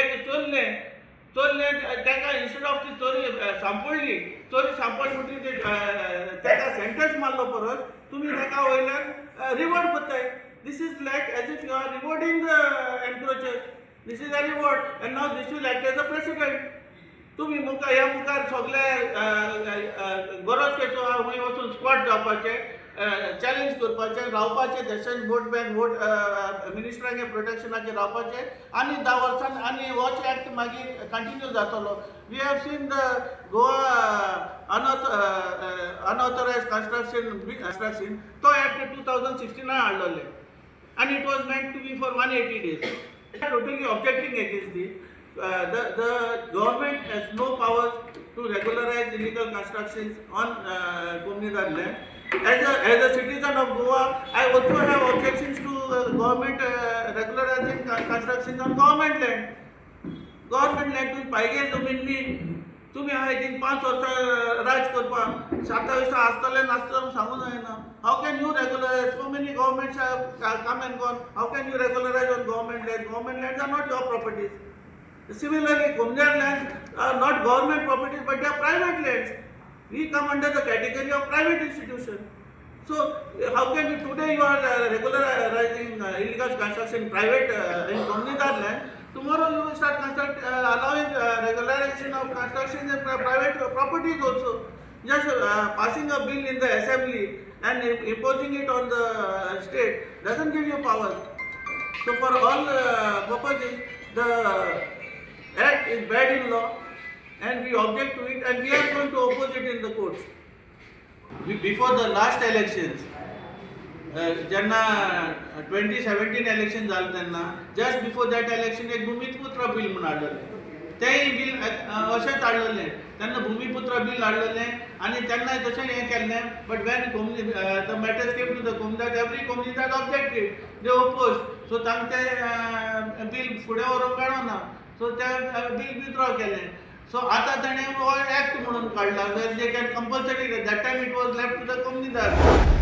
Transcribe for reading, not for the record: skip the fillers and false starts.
एक चोरलें चोरलें ताका instead of ती चोरी सांपडली, चोरी सांपडली म्हणटकीर ताका सेंटेन्स मारलो परस तुमी ताका वयल्यान रिवॉर्ड करताय. This is like as if you are rewarding the encroachers. This is a reward, and now this will act as a precedent. तुमी मुखार ह्या मुखार सगळे गरज केसो आहा खंय वचून स्क्वॉट जावपाचें, चॅलेंज करपाचें, रावपाचें, तशेंच वोट बँक वोट मिनिस्टरांगे प्रोटेक्शनाचेर रावपाचें आनी 10 वर्सां आनी होच एक्ट मागीर कंटिन्यू जातलो. We have seen the Goa Unauthorised Construction तो एक्ट 2016 हाडलेले आनी it was meant to be for 180 days. Totally objecting against this. The government has no powers to regularize illegal constructions on Comunidade land. As a citizen of Goa, I also have objections to government regularizing constructions on government land. Government land तुम्ही पायगेर जमीन न्ही. तुमी आहाय thing 5 वर्सां राज करपाक, 27 आसतलें नासतलें सांगूं जायना. How can you regularize? So many governments have come and gone. How can you regularize on government land? Government lands are not your properties. Similarly, Comunidade lands are not government properties, but they are private lands. We come under the category of private institution. So, how can you today you are regularizing illegal construction private in Comunidade land? Tomorrow you will start allowing regularization of construction in private properties also. Just passing a bill in the assembly and imposing it on the state doesn't give you power. So for all purposes, the act is bad in law and we object to it and we are going to oppose it in the courts. Before the last elections, जेन्ना 2017 election जालें तेन्ना just before that election एक Bhumiputra bill म्हूण हाडलेलें. तेंय bill अशेंच हाडलेलें तेन्ना, भुमिपुत्र बील हाडलेलें आनी तेन्नाय तशें हें केल्लें. But when the matters came to the Comunidade, every Comunidade objected, they oppose. So तांकां तें बील फुडें व्हरूंक मेळना, सो तें बील विथड्रॉ केलें. सो आतां ताणें हो एक्ट म्हणून काडला where they can compulsory. That time it was left to the Comunidade.